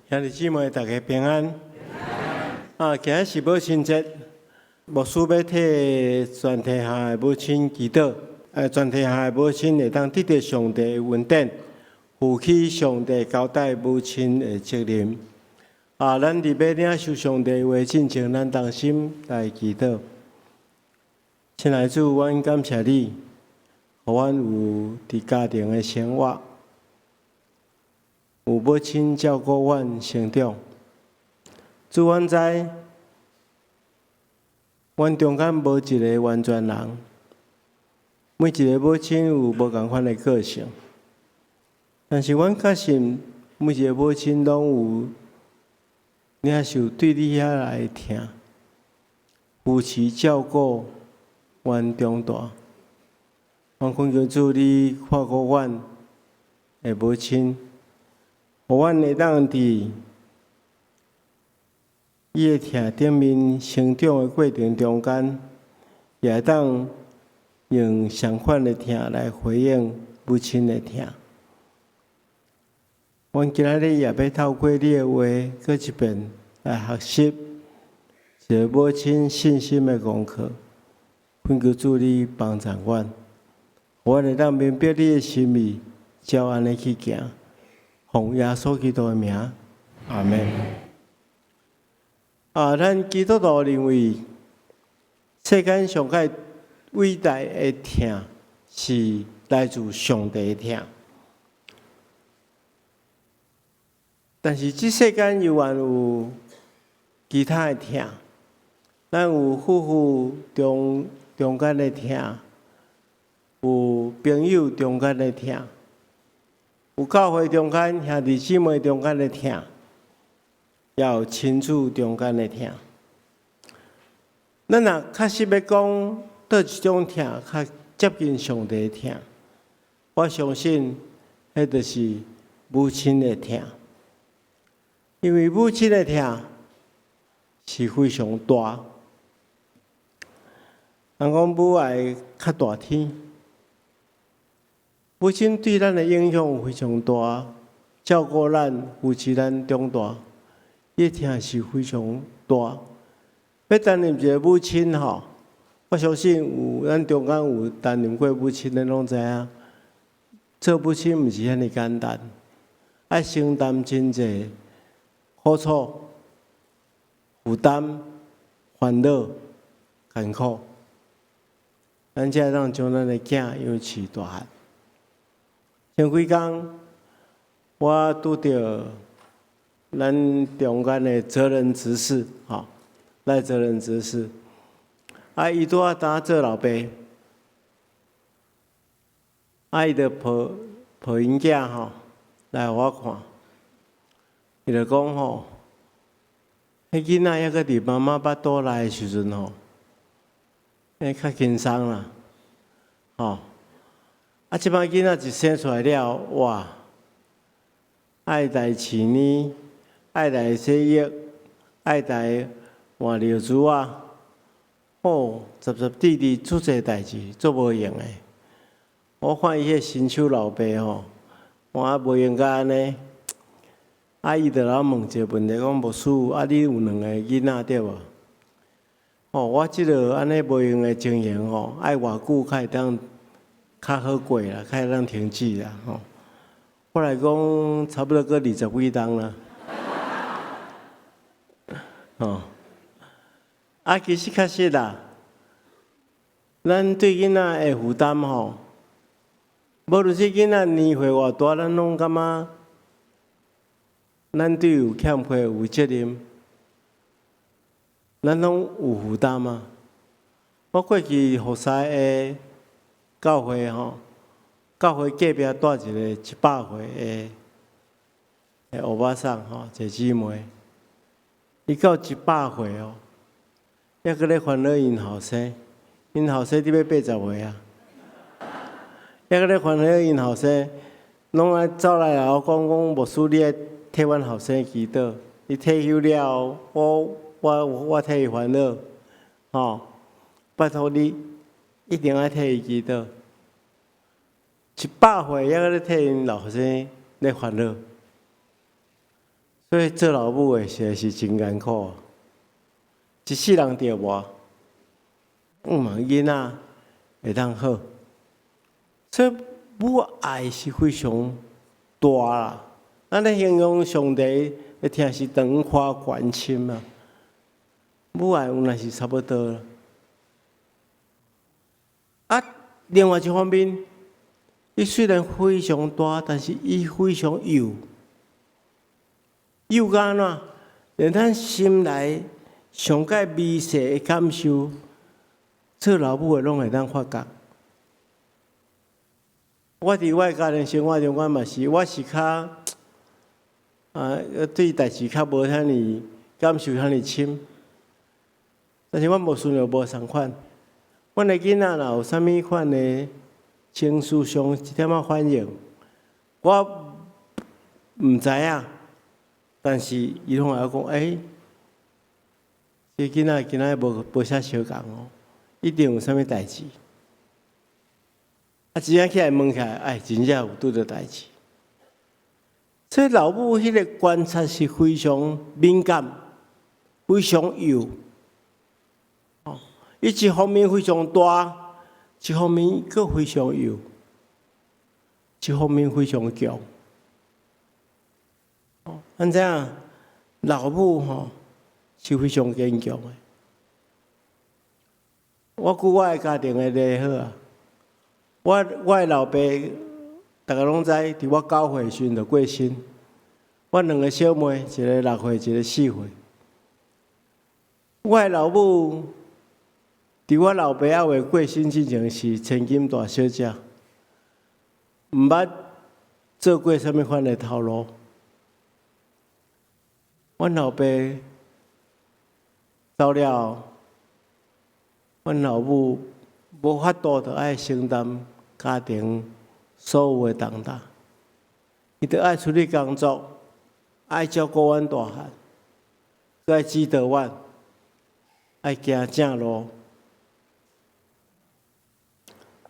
兄弟姊妹，大家平安。啊，今日是母親節，牧師欲替全天下的母親祈禱。全天下的母親會當得著上帝的恩典，負起上帝交代母親的責任。啊，咱佇欲領受上帝的話進前，咱同心來祈禱。親愛的主，阮感謝你，予阮有佇家庭的生活，有母親照顧阮成長。主，阮知，阮中間無一个完全人，每一个母親有無仝款的個性，但是阮確信每一个母親攏有領受對你遐來的疼，扶持照顧阮長大。阮懇求主，你看顧阮的母親，予阮會當佇伊的疼頂面成長的過程中間，也會當用相款的疼來回應母親的疼。阮今仔日也欲透過你的話，閣一遍來學習一个母親信心的功課。懇求主你幫助阮，予阮會當明白你的心意，照按呢去行。奉耶穌基督的名，阿門。啊，咱基督徒認為世間上蓋偉大的疼是來自上帝的疼，但是這世間猶原有其他的疼，咱有夫婦中間的疼，有朋友中間的疼，有教會中間兄弟姊妹中間的疼，也有親子中間的疼。咱若確實欲講佗一種疼較接近上帝的疼，我相信彼就是母親的疼，因為母親的疼是非常大。人講母愛較大天，母親對咱的影響非常大，照顧咱、扶持咱長大，伊的疼是非常大。欲擔任一个母親吼，我相信有咱中間有擔任過母親的攏知影，做母親毋是遐爾簡單，愛承擔真濟苦楚、負擔、煩惱、艱苦，咱才會當將咱的囝養飼大漢。前幾工，我拄著咱中間的責任執事，吼，賴責任執事，啊，伊拄仔當做老爸，啊，伊就抱抱𪜶囝吼來予我看，伊就講吼，彼囡仔猶閣佇媽媽腹肚內的時陣吼，會較輕鬆啦，吼，啊，這擺囡仔一生出來了，哇，愛來飼奶，愛來洗浴，愛來換尿苴仔，哦，雜雜滴滴足濟代誌，足無閒的。我看伊彼新手老爸吼，我無閒甲按呢。啊，伊就來問一个問題，講牧師，啊，你有兩个囡仔對無？哦，我這个按呢無閒的情形吼，愛偌久才會當較好過啦，較會當停止啦吼。我來講，差不多閣二十幾冬啦。吼，啊，其實確實啦，咱對囡仔的負擔吼，無論是囡仔年歲偌大，咱攏感覺咱對有欠缺有責任，咱攏有負擔啊。我過去服侍的教會吼，教會隔壁蹛一个100歲的歐巴桑吼，一个姊妹，伊到100歲哦，猶閣咧煩惱𪜶後生，𪜶後生得欲80歲啊，猶閣咧煩惱𪜶後生，攏愛走來共我講講牧師，你愛替阮後生祈禱，伊退休了後，我替伊煩惱，吼，拜託你一定愛替伊祈禱。100歲猶閣咧替𪜶老後生咧煩惱，所以做老母的實在是真艱苦，一世人著無，望囡仔會當好。所以母愛是非常大啦。咱咧形容上帝，會聽是長闊高深啊。母愛有若是差不多。啊，另外一方面，伊雖然非常大，但是伊非常幼。幼甲按怎？連咱心內上蓋微細的感受，做老母的攏會當發覺。我佇我的家庭生活中，我嘛是，我是較啊，對代誌較無遐爾感受遐爾深。但是阮無順著無仝款。阮的囡仔若有啥物款的情緒上一點仔反應，我毋知影。但是伊攏會曉講，欸，這囡仔今仔日無啥相仝哦，一定有啥物代誌。啊，真正起來問起來，哎，真正有拄著代誌。所以老母彼個觀察是非常敏感，非常幼。哦，伊一方面非常大，一方面閣非常幼，一方面非常強。按怎樣？老母吼是非常堅強的。我舉我的家庭的例好啊。我的老爸，逐家攏知，佇我9歲時陣就過身。我兩個小妹，一个6歲，一个4歲。我的老母，佇我老爸猶未過身之前是千金大小姐，毋捌做過啥物款的頭路。阮老爸走了，阮老母無法度，就愛承擔家庭所有的重擔。伊著愛出去工作，愛照顧阮大漢，閣愛指導阮，愛行正路。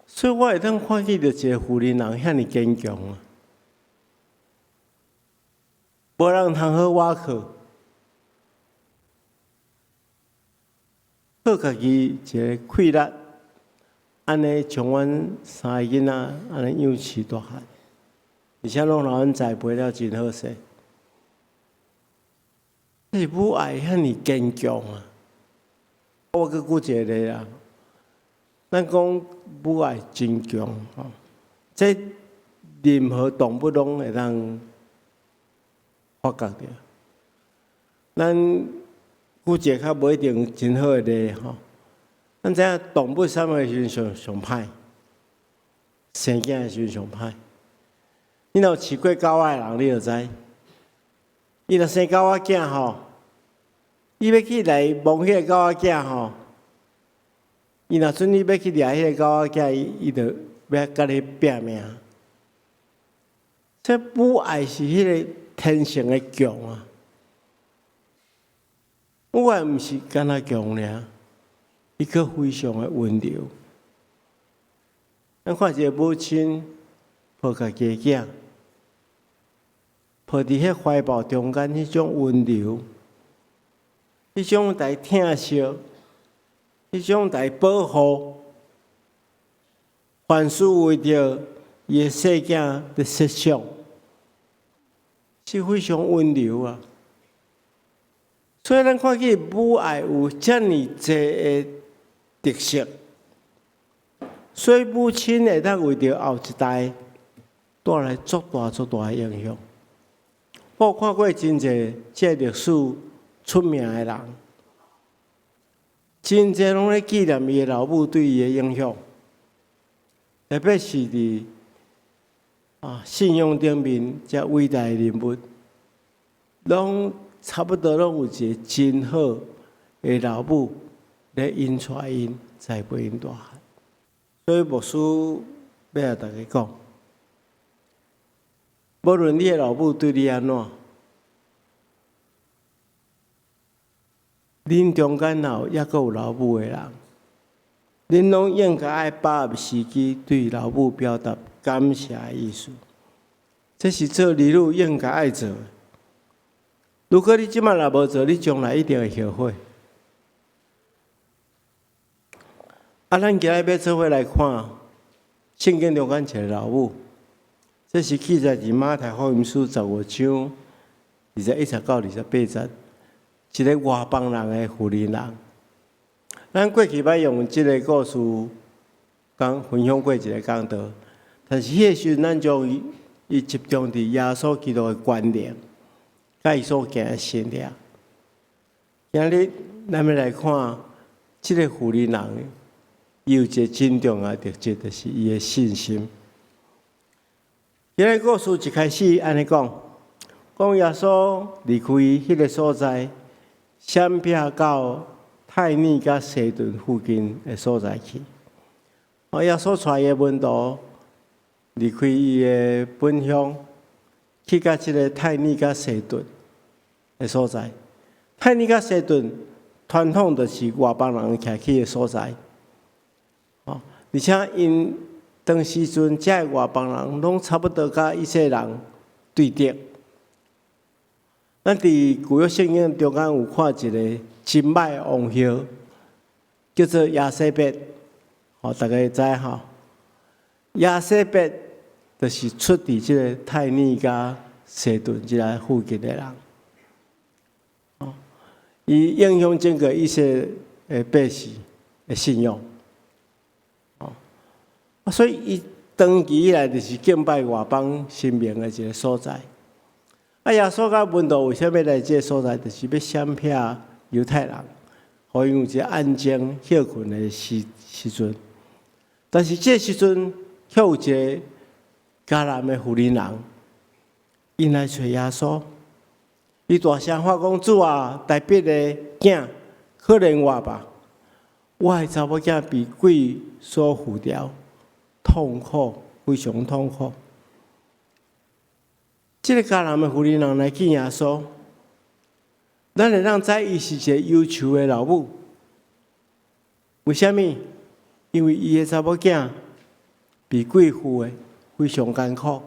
所以我會當看見著一個婦人人遐爾堅強啊！無人通好倚靠，靠家己一个氣力，按呢將阮三个囡仔按呢養飼大漢，而且攏予阮栽培了真好勢。這是母愛遐爾堅強啊！我閣舉一個例啦，咱講母愛真強吼，這任何動物攏會當發覺著。咱舉一個較無一定真好的例吼，咱知影動物啥物時陣上上歹，生囝的時陣上歹。你若有飼過狗仔的人，你就知。伊若生狗仔囝吼，伊欲去來摸彼個狗仔囝吼，伊若準你欲去掠彼個狗仔囝，伊就欲共你拚命。這母愛是彼個天性的強啊！母愛毋是干焦強爾，伊閣非常的溫柔。咱看一個母親抱家己的囝，抱佇彼懷抱中間，彼種溫柔，彼種來疼惜，彼種來保護，凡事為著伊的細囝佇設想，是非常溫柔啊。所以咱看見母愛有遮爾濟的特色，所以母親會當為著後一代帶來足大足大的影響。我有看過真濟這歷史出名的人，真濟攏咧紀念伊的老母對伊的影響，特別是佇信仰頂面遮偉大的人物，攏差不多攏有一個真好的老母咧引帶𪜶，栽培𪜶大漢。所以牧師欲共大家講，無論你的老母對你按怎，恁中間若有猶閣有老母的人，恁攏應該愛把握時機對老母表達感謝的意思。這是做兒女應該愛做的。如果你這擺若無做，你將來一定會後悔。啊，咱今日欲做伙來看聖經中間一个老母，這是記載佇馬太福音書15章21節到28節，一个外邦人的婦人人。咱過去捌用這个故事講分享過一个講道，但是彼个時陣咱將伊集中佇耶穌基督的觀念，佮伊所行的神蹟。今日咱欲來看這个婦人人，伊有一个真重要的特質，就是伊的信心。今日故事一開始按呢講，講耶穌離開彼个所在，閃避到泰爾佮西頓附近的所在去。哦，耶穌帶伊的門徒離開伊的本鄉，去到這个泰爾佮西頓的所在。泰爾佮西頓傳統就是外邦人徛起的所在。哦，而且𪜶當時陣，遮个外邦人攏差不多佮以色列人對敵。咱佇舊約聖經中間有看一个真歹的王后，叫做耶洗別，吼，大家會知吼？耶洗別就是出佇這个泰爾佮西頓這个附近的人。哦，伊影響整個以色列的百姓的信仰。哦，所以伊長期以來就是敬拜外邦神明的一个所在。啊，耶穌佮門徒為啥物來這个所在？就是欲閃避猶太人，予𪜶有一个安靜歇睏的時陣。但是這个時陣，卻有一个迦南的婦人人，𪜶來揣耶穌，伊大聲喊講：主啊，大衛的囝，可憐我吧！我的查某囝被鬼所附著，痛苦，非常痛苦。這个迦南的婦人人來見耶穌，咱會當知伊是一个憂愁的老母。為啥物？因為伊的查某囝被鬼附的，非常艱苦。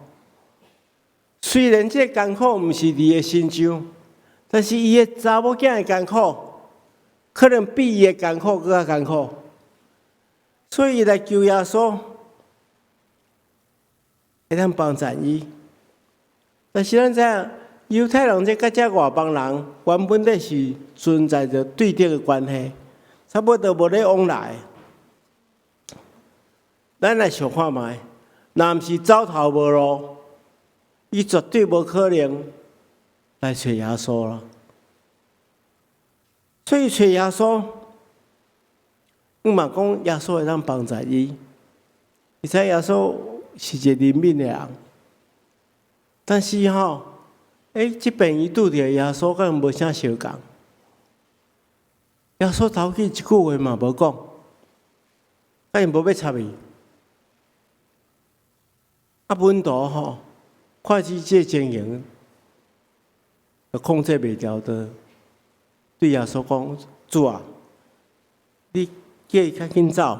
雖然這个艱苦毋是佇伊的身上，但是伊的查某囝的艱苦，可能比伊的艱苦閣較艱苦。所以伊來求耶穌，會當幫贊伊。但是咱知影，猶太人這佮這外邦人原本底是存在著對立的關係，差不多無咧往來。咱來想看覓，若毋是走投無路，伊絕對無可能來揣耶穌啦。所以揣耶穌，毋嘛講耶穌會當幫助伊，而且耶穌是一個憐憫的人。但是吼，這邊伊拄著耶穌，敢無啥相仝。耶穌頭去一句話嘛無講，敢𪜶無欲插伊。啊，門徒吼，看見這情形，就控制袂牢的，對耶穌講：主啊，你叫伊較緊走。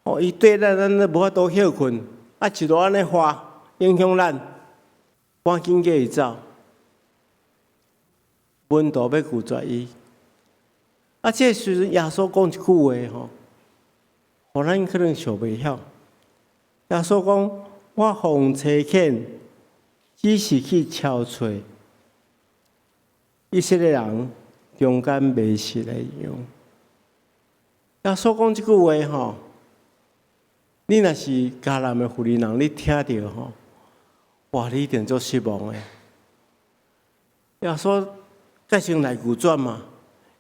哦，伊綴咱，咱都無法度歇睏，啊，一路按呢發，影響咱。趕緊叫伊走，門徒欲拒絕伊。啊，這時陣耶穌講一句話吼，予咱可能想袂曉。耶穌講：我奉差遣，只是去撨揣以色列人中間迷失的羊。耶穌講這句話吼，你若是迦南的婦人人，你聽著吼，哇！你一定足失望的。耶穌改成來拒絕嘛？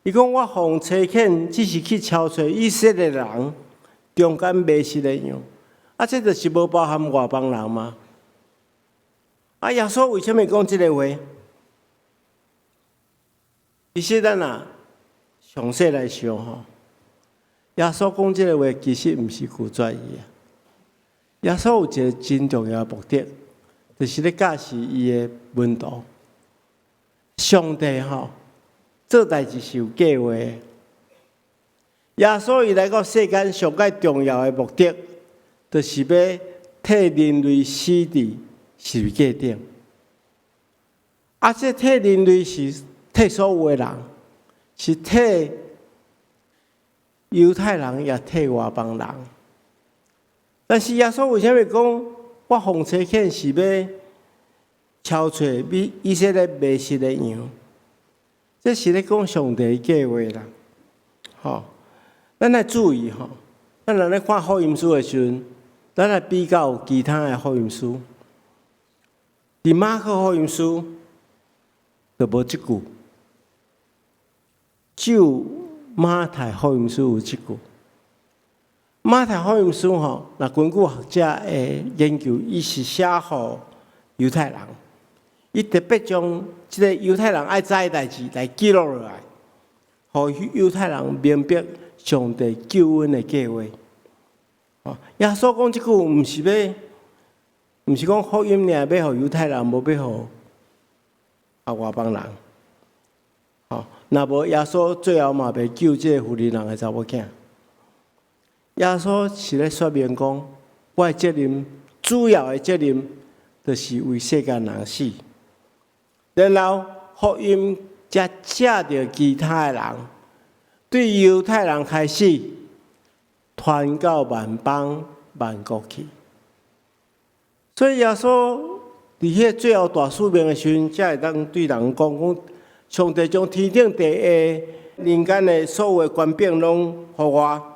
伊講我奉差遣，只是去撨揣以色列人中間迷失的羊。啊，這就是無包含外邦人嗎？啊，耶穌為啥物講這个話？其實咱若詳細來想吼，耶穌講這个話其實毋是拒絕伊啊。耶穌有一个真重要的目的，就是咧教示伊的門徒。上帝吼做代誌是有計劃的。耶穌伊來到世間上蓋重要的目的，就是欲替人類死佇十字架頂。啊，這替人類是替所有的人，是替猶太人，也替外邦人。但是耶穌為啥物講我奉差遣是欲搜揣以以色列迷失的羊？這是咧講上帝的計劃啦。吼，咱愛注意吼，咱若咧看福音書的時陣，咱來比較其他的福音書。佇馬可福音書就無這句，只有馬太福音書有這句。馬太福音書吼，若根據學者的研究，伊是寫予猶太人，伊特別將這个猶太人愛知的代誌來記錄落來，予猶太人明白上帝救恩的計劃。耶穌講這句，毋是欲，毋是講福音爾欲予猶太人，無欲予外邦人。吼，若無耶穌最後嘛袂救這个婦人的查某囝。耶穌是咧說明講，我的責任，主要的責任，就是為世間人死。然後福音才藉著其他的人，對猶太人開始傳到萬邦萬國去。所以耶穌佇彼个最後大使命的時陣，才會當對人講講，上帝將天頂地下人間的所有的權柄攏予我。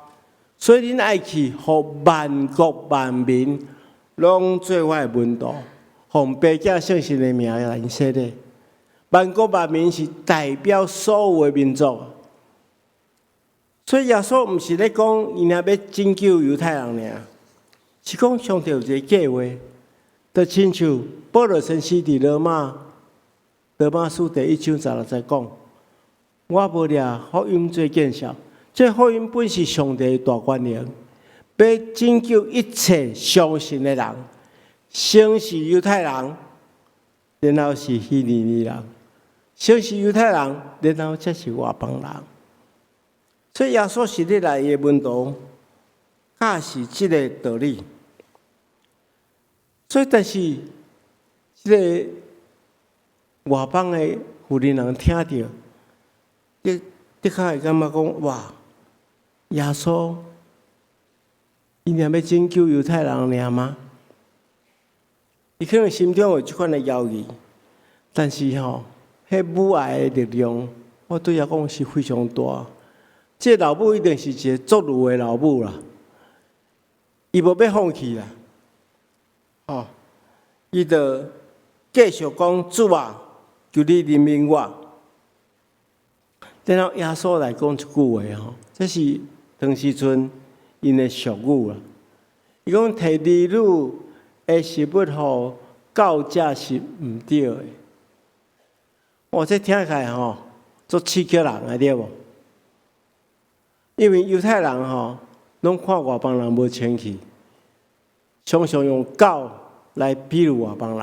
所以恁愛去，予萬國萬民攏做我的門徒，奉父子聖神的名來洗禮。萬國萬民是代表所有的民族，所以耶穌毋是咧講伊爾欲拯救猶太人爾，是講上帝有一个計劃，就親像保羅先生佇羅馬書第一章十六節講：我無掠福音做見笑。這福音本是上帝的大權能，欲拯救一切相信的人，先是猶太人，然後是希利尼人；先是猶太人，然後才是外邦人。所以耶穌是咧來伊的門徒教示這个道理。所以，但是這个外邦的婦人人聽著，的確會感覺講哇！耶穌，伊爾欲拯救猶太人爾嗎？伊可能心中有這款的猶豫，但是吼，彼母愛的力量，我對伊講是非常大。這个老母一定是一個足魯的老母啦，伊無欲放棄啦，吼，伊就繼續講主啊，求你憐憫我。然後耶穌來講一句話吼，這是當時陣𪜶的俗語啦。伊講提兒女的食物予狗食是毋對的。哇，這聽起來吼，足刺激人的對無？因為猶太人吼，攏看外邦人無清氣，常常用狗來比喻外邦人。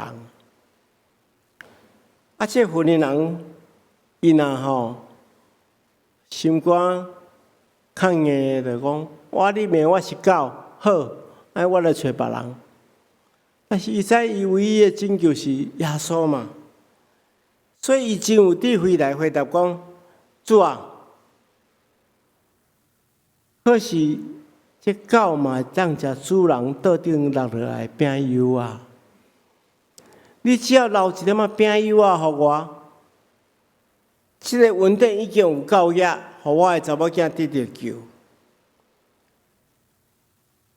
啊，這婦人伊若吼心肝較硬，就講我你罵我是狗，好，按呢我來揣別人。但是伊知伊唯一的拯救是耶穌嘛，所以伊真有智慧來回答講：主啊，可是這狗嘛會當食主人桌頂落落來餅幼仔。你只要留一點仔餅幼仔予我，這个恩典已經有夠額，予我的查某囝得著救。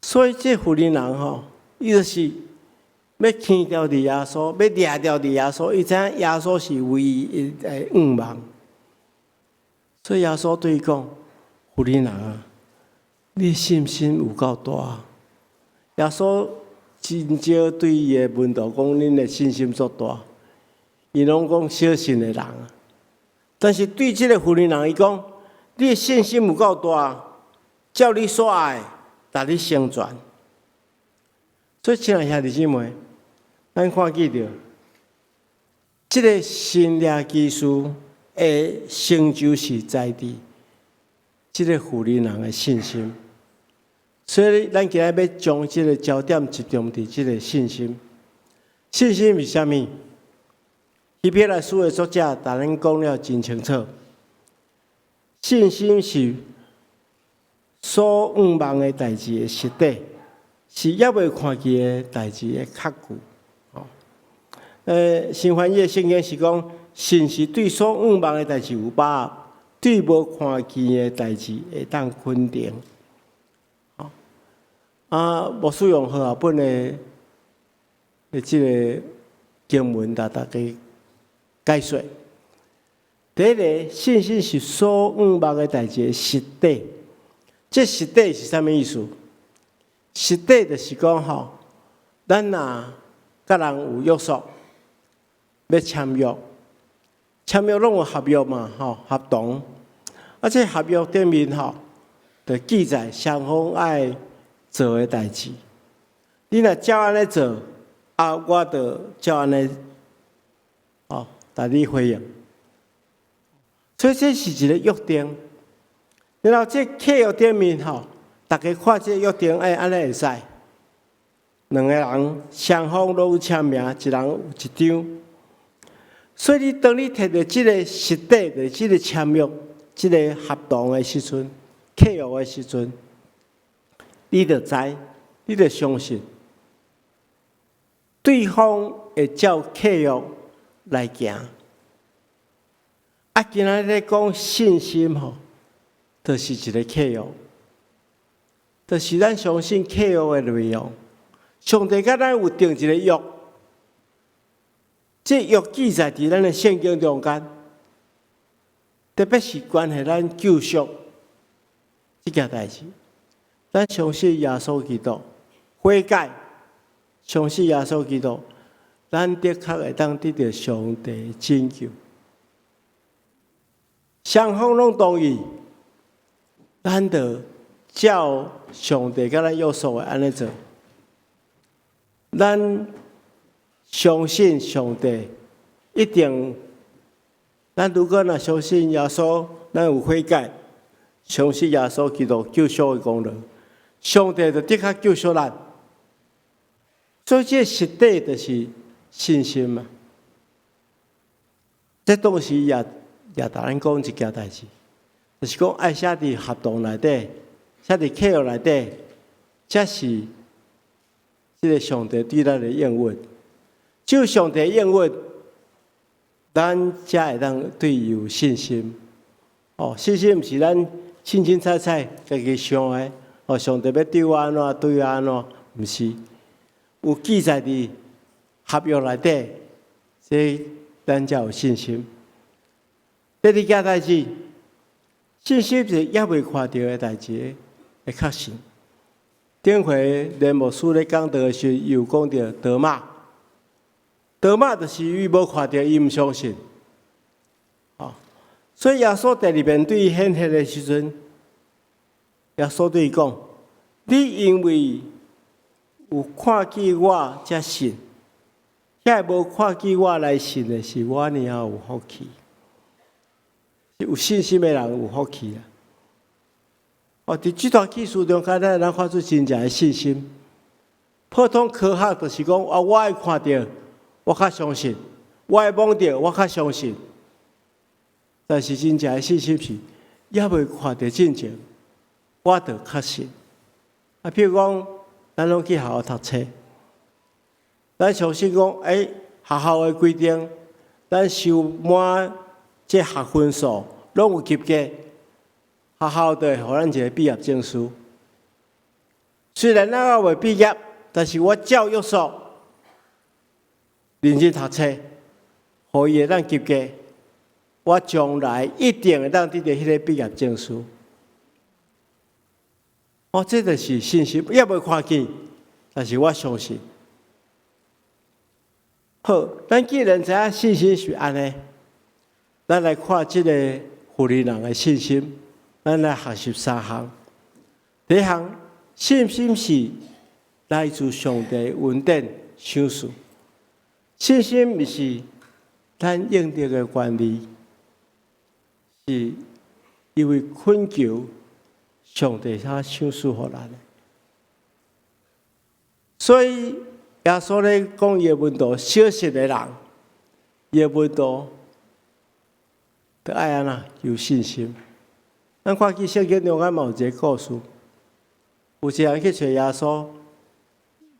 所以這婦人吼，伊就是欲牽牢佇耶穌，欲掠牢佇耶穌，伊知影耶穌是唯一的向望。所以耶穌對伊講：婦人啊，你信心有夠大。耶穌真少對伊的門徒講：恁的信心足大。伊攏講小信的人。但是對這个婦人，伊講：你的信心有夠大，照你所愛，予你成全。所以，親愛兄弟姊妹，咱看見著，這个神蹟奇事的成就是在佇這个婦人的信心。所以，咱今仔欲將這个焦點集中佇這个信心。信心是啥物？希伯來書的作者共咱講了真清楚，信心是所向望的代誌的實底，是猶未看見的代誌的確據。哦，新翻譯聖經是講，信是對所向望的代誌有把握，對無看見的代誌會當肯定。啊，牧師用和合本的這个經文，來大家解說。第一个，信心是所向望的代誌的實底。這實底是啥物意思？實底就是講吼，咱若佮人有約束，欲簽約，簽約攏有合約嘛，吼，合同。啊，這合約頂面吼，就記載雙方愛做的代誌。你若照按呢做，啊，我就照按呢，哦，共你回應。所以這是一个約定。然後這契約頂面吼，逐家看這約定，欸，按呢會使。兩个人雙方攏有簽名，一人有一張。所以你當你提著這个實底，就是這个簽約、這个合同的時陣，契約的時陣，你就知，你就相信，對方會照契約來行。啊，今仔日咧講信心吼，就是一个契約，就是咱相信契約的內容。上帝佮咱有訂一个約，這約記載佇咱的聖經中間，特別是關係咱救贖這件代誌。咱相信耶穌基督，悔改，相信耶穌基督，咱的確會當得著上帝拯救。雙方攏同意，咱就照上帝佮咱約束的按呢做。咱相信上帝一定，咱如果若相信耶穌，咱有悔改，相信耶穌基督救贖的功能，上帝就的確救贖咱。所以這實底就是信心嘛。這當時也共咱講一件代誌，就是講愛寫佇合同內底，寫佇契約內底，才是這个上帝對咱的應允。只有上帝應允，咱才會當對伊有信心。哦，信心毋是咱凊凊彩彩家己想的。哦，上帝欲對我按怎，對我按怎，毋是。有記載佇合約內底，這咱才有信心。第二件代誌，信心是猶未看著的代誌的確信。頂回連牧師咧講道的時，伊有講著多馬，多馬就是伊無看著，伊毋相信。哦，所以耶穌第二遍對伊顯現的時陣，耶穌對伊講：你因為有看見我才信，遐無看見我來信的是偌爾仔有福氣。有信心的人有福氣啊！哦，佇這段記事中間，咱看出真正的信心。普通科學就是講，啊，我愛看著，我較相信；我愛摸著，我較相信。但是真正的信心是，猶未看著進前，我就確信。啊，譬如講，咱攏去學校讀冊，咱相信講，欸，學校的規定，咱修滿這學分數，攏有及格，學校就會予咱一个畢業證書。雖然咱猶未畢業，但是我照約束認真讀冊，予伊會當及格，我將來一定會當得著彼个畢業證書。哦，這就是信心，猶未看見，但是我相信。好，咱既然知影信心是按呢，咱來看這个婦人的信心，咱來學習三項。第一項，信心是來自上帝恩典賞賜。信心毋是咱應得的權利，是因為懇求上帝才賞賜予咱的。所以耶穌咧講伊的門徒，小信的人，伊的門徒著愛按怎有信心。咱看見聖經中間嘛有一個故事，有一個人去揣耶穌，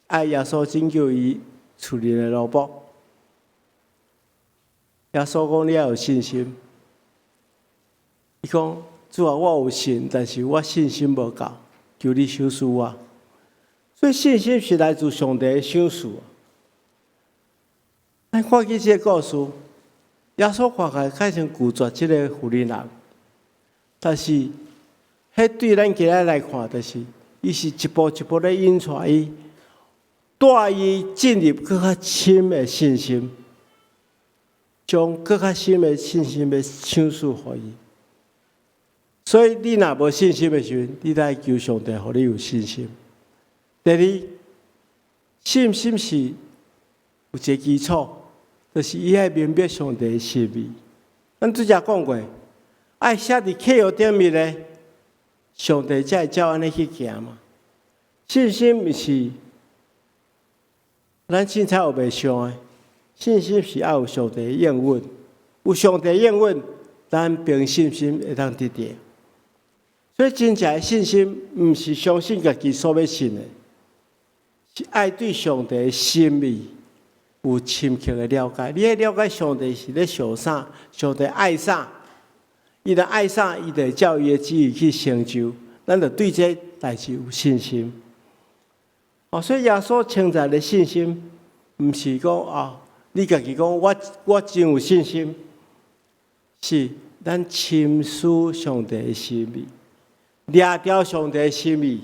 愛耶穌拯救伊厝裡的奴僕。耶穌講：你愛有信心。伊講：主啊，我有信，但是我信心無夠，求你賞賜我。所以信心是來自上帝的賞賜。咱看見這個故事，耶穌看起來較像拒絕這個婦人人，但是，彼對咱今仔來看，就是伊是一步一步咧引帶伊，帶伊進入閣較深的信心，將閣較深的信心欲賞賜予伊。所以你若無信心的時陣，你愛求上帝予你有信心。第二，信心是有一個基礎，就是伊愛明白上帝的心意。咱拄才講過，愛寫佇契約頂面咧，上帝才會照按呢去行嘛。信心毋是咱凊彩有袂想的，信心是愛有上帝的應允，有上帝應允，咱憑信心會當得著。所以真正的信心，毋是相信家己所欲信的，是愛對上帝的心意有深刻的了解。你愛了解上帝是咧想啥，上帝愛啥，伊若愛啥，伊就會照伊的旨意去成就。咱就對這代誌有信心。哦，所以耶穌稱讚的信心，毋是講啊，你家己講我真有信心，是咱深思上帝的心意，掠著上帝的心意，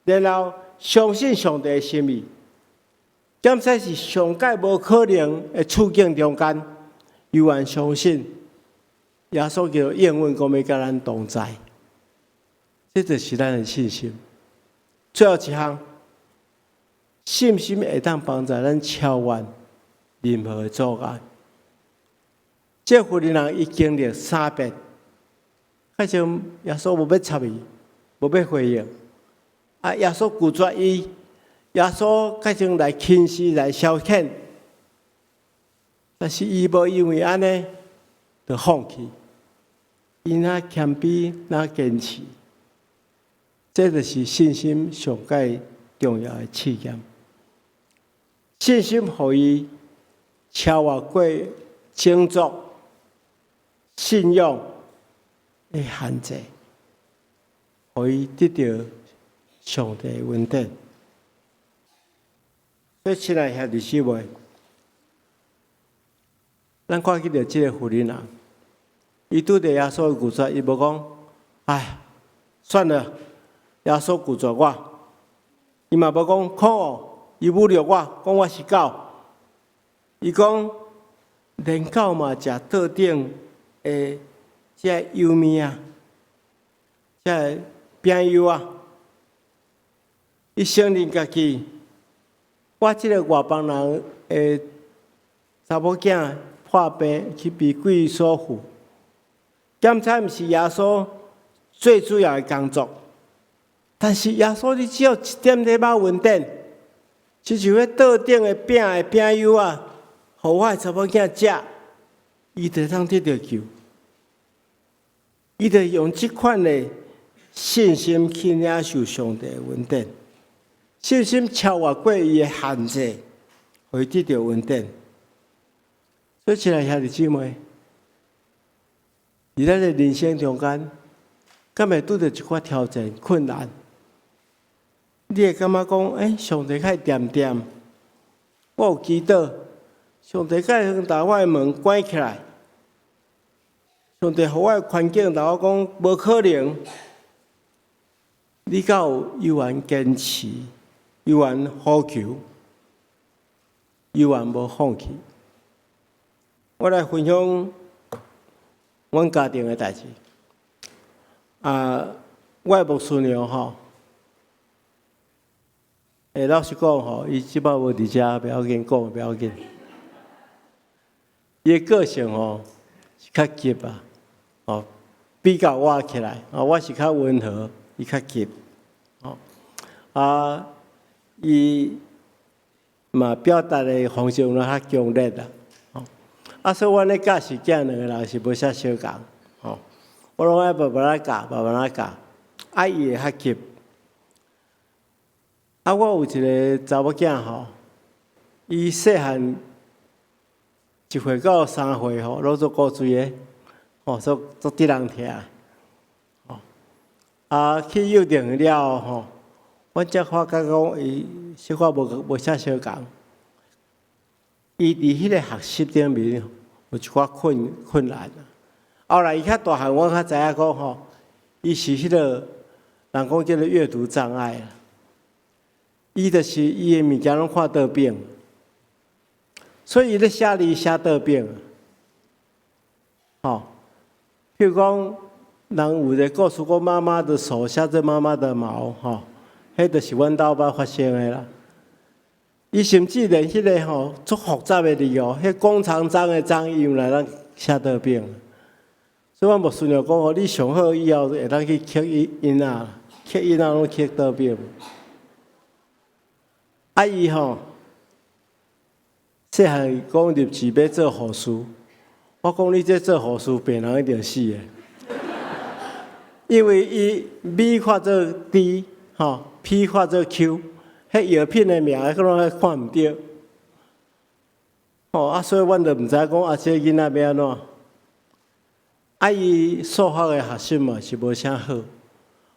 然後相信上帝的心意。敢使是上蓋無可能的處境中間，猶原相信耶穌基督應允講欲佮咱同在，這就是咱的信心。最後一項，信心會當幫助咱超越任何的阻礙。這婦人人伊經歷三遍，較像耶穌無欲插伊，無欲回應。啊，耶穌拒絕伊，耶穌較像來輕視、來消遣，但是伊無因為按呢就放棄，伊若謙卑，若堅持，這就是信心上蓋重要的試驗。信心予伊超越過種族、信仰的限制，予伊得著上帝的恩典。所以，親愛兄弟姊妹，咱看見著這個婦人啊，伊拄著耶穌的拒絕，伊無講，唉，算了，耶穌拒絕我。伊嘛無講，可惡，伊侮辱我，講我是狗。伊講，連狗嘛食桌頂的這油麵啊，這餅幼仔。伊承認家己，我這個外邦人的查某囝破病去被鬼所附，檢查毋是耶穌最主要的工作，但是耶穌你只要一點點仔恩典，親像彼桌頂的餅的餅幼仔，予我的查某囝食，伊就通得著救。伊就用這款的信心去領受上帝的恩典，信心超越過伊的限制，予伊得著恩典。所以，親愛兄弟姊妹，佇咱的人生中間，敢會拄著一寡挑戰、困難？你會感覺講，欸，上帝較恬恬，我有祈禱，上帝敢會共我的門關起來，上帝予我的環境，共我講無可能。你敢有猶原堅持，猶原呼求，猶原無放棄？我來分享阮家庭的代誌。啊，我的牧師娘吼，欸，老實講吼，伊這擺無佇遮，袂要緊，講袂要緊。伊的個性吼是較急啊，哦，比較我起來，啊，我是較溫和，伊較急，哦，啊，伊嘛表達的方式有影較強烈啦，哦，啊，所以阮咧教是囝兩个人是無啥相仝，吼。我攏愛慢慢仔教，慢慢仔教，啊，伊會較急。啊，我有一个查某囝吼，伊細漢1歲到3歲吼，攏足古錐的，吼，足足得人疼。吼，啊，去幼稚園了後吼，阮才發覺講伊小可無啥相仝。伊佇彼个學習頂面有一寡困難。後來伊較大漢，我較知影講吼，伊是彼个人講叫做閱讀障礙。伊就是伊的物件攏看倒反，所以伊咧寫字寫倒反。吼，譬如講，人有一个故事講媽媽的手寫做媽媽的毛，吼，彼就是阮兜捌發生的啦。伊甚至連彼个吼足複雜的字哦，彼弓長張的張，伊嘛會當寫倒反。所以阮牧師娘講吼，你上好以後會當去刻囡仔，刻囡仔攏刻倒反。啊，伊吼細漢講立志欲做護士，我講你這做護士，病人一定死的，因為伊 B 看做 D，吼，P 看做 Q。彼藥品的名，彼攏看毋著。吼啊，所以阮就毋知講啊，這个囡仔欲按怎？啊，伊數學的學習嘛是無啥好。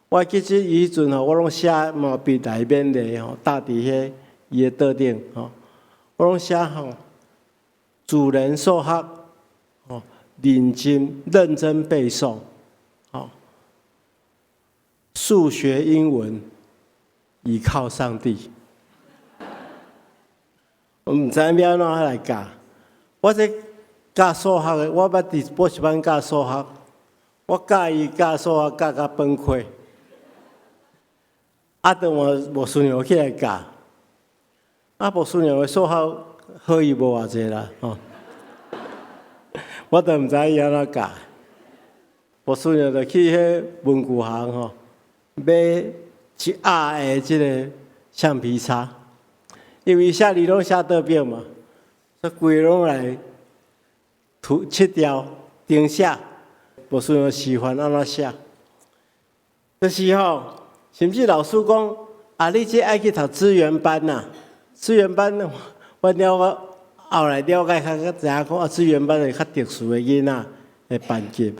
我記得伊彼陣吼，我攏寫毛筆來勉勵吼，搭佇彼伊的桌頂吼，我攏寫吼，主人數學吼，認真背誦，吼，數學、英文倚靠上帝。我毋知影欲按怎來教，我這教數學的，我捌佇補習班教數學，我教伊教數學教甲崩潰，啊，當換牧師娘起來教，啊，牧師娘的數學好伊無偌濟啦，吼，我都毋知伊按怎教。牧師娘就去彼文具行吼，買一盒的這个橡皮擦，因為寫字攏寫倒反嘛，所以規个攏來塗拭掉重寫，牧師娘示範按怎寫。就是吼，甚至老師講，啊，你這愛去讀資源班呐？資源班，我了我後來了解較較知影講，啊，資源班是較特殊的囡仔的班級，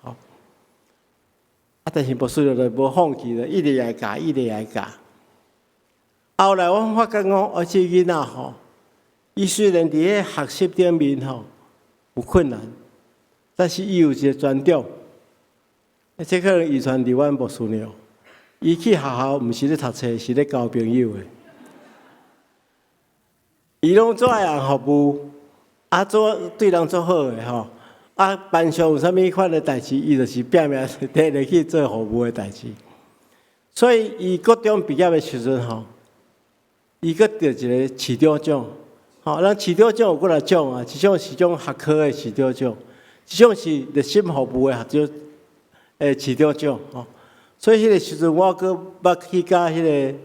吼。啊，但是牧師娘就無放棄了，一直來教，一直來教。後來我發覺講，哦，這囡仔吼，伊雖然佇咧學習頂面吼有困難，但是伊有一个專長，這可能遺傳佇阮牧師娘。伊去學校毋是咧讀冊，是咧交朋友的。伊攏做愛人服務，啊，做對人足好的吼。啊，班上有啥物款的代誌，伊就是拼命綴入去做服務的代誌。所以，伊國中畢業的時陣吼，伊閣得一个市長獎。吼，咱市長獎有幾若種啊，一種是種學科的市長獎，一種是熱心服務的學長市長獎吼。所以彼个時陣，我閣捌去佮彼个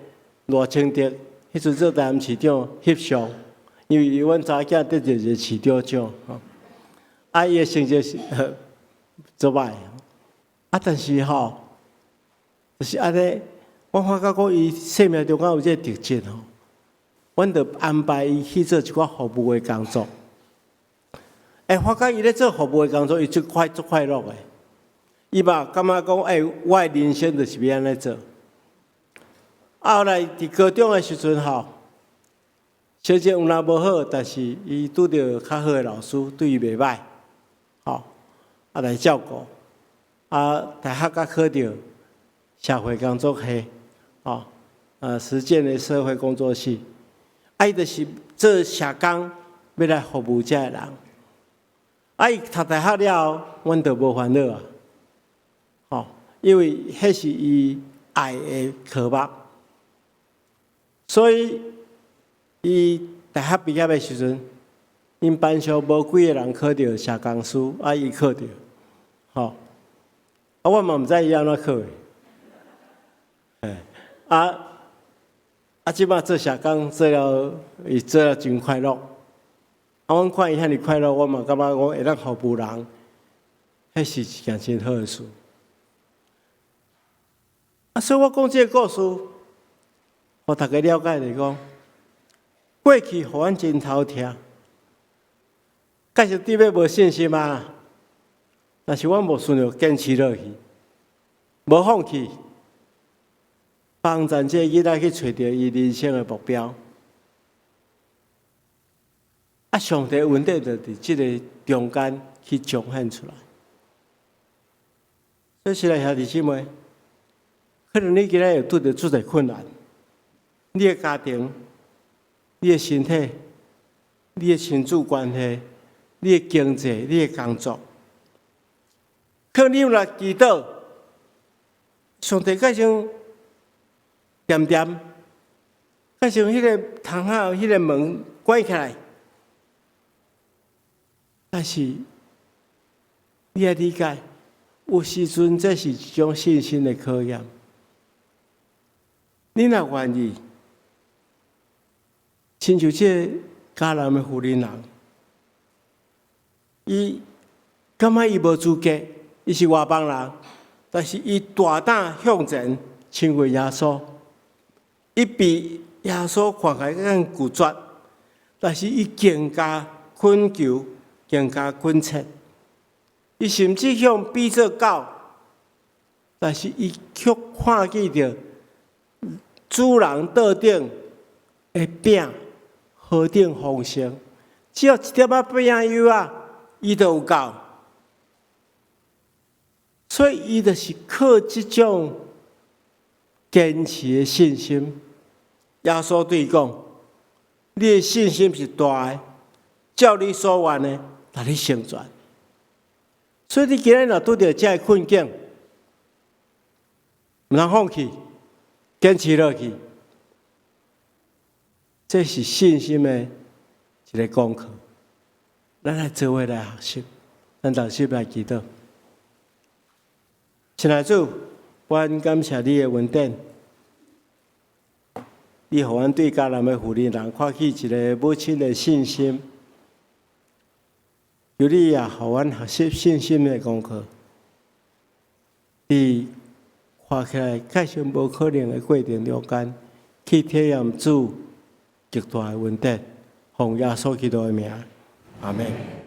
賴清德，彼陣做台南市長翕相，因為阮查某囝得著一个市長獎吼。啊，伊的成績是足歹，啊，但是吼，就是按呢，我發覺講伊生命中間有這个特質吼，阮就安排伊去做一寡服務的工作。欸，發覺伊咧做服務的工作，伊足快樂的。伊嘛感覺講，欸，我的人生就是欲按呢做。啊，後來佇高中的時陣吼，成績有若無好，但是伊拄著較好的老師，對伊袂䆀，吼，啊來照顧。啊，大學閣考著社會工作系，吼，實踐的社會工作系。啊，伊就是做社工，欲來服務遮的人。啊，伊讀大學了後，阮就無煩惱啊，吼，因為彼是伊愛的科目，所以伊大學畢業的時陣，𪜶班上無幾个人考著社工師，啊，伊考著，吼，啊，我嘛毋知伊按怎考的，嘿，啊，這擺做社工做了，伊做了真快樂。啊，阮看伊遐爾快樂，我嘛感覺講會當服務人，彼是一件真好的事。啊，所以我講這個故事，予大家了解來講，過去予阮真頭痛，確實對欲無信心啊。但是阮無順著堅持落去，無放棄，幫助這個囡仔去揣著伊人生的目標。啊，上帝恩典就佇這个中間去彰顯出來。所以，親愛兄弟姊妹，可能你今仔日會拄著足濟困難，你的家庭、你的身體、你的親子關係、你的經濟、你的工作，可能你有來祈禱，上帝閣像恬恬，閣像彼个窗仔、彼个門關起來，但是你愛理解，有時陣這是一種信心的考驗。你若願意，親像這个迦南的婦人人，伊感覺伊無資格，伊是外邦人，但是伊大膽向前親近耶穌，伊比耶穌看起來更拒絕，但是伊更加懇求，更加懇切。伊甚至向比做狗，但是伊卻看見著主人桌頂的餅何等豐盛，只要一點仔餅油仔，伊就有夠。所以伊就是靠這種堅持的信心。耶穌對伊講：你的信心是大的，照你所願的，予你成全。所以你今日若拄著這个困境，毋通放棄，堅持落去，這是信心的一個功課。咱來做伙來學習，咱同心來祈禱。親愛主，阮感謝你的恩典，你予阮對迦南的婦人人看見一个母親的信心，求你也予阮學習信心的功課。佇看起來確實無可能的過程中間，去體驗主極大的恩典，奉耶穌基督的名，阿門。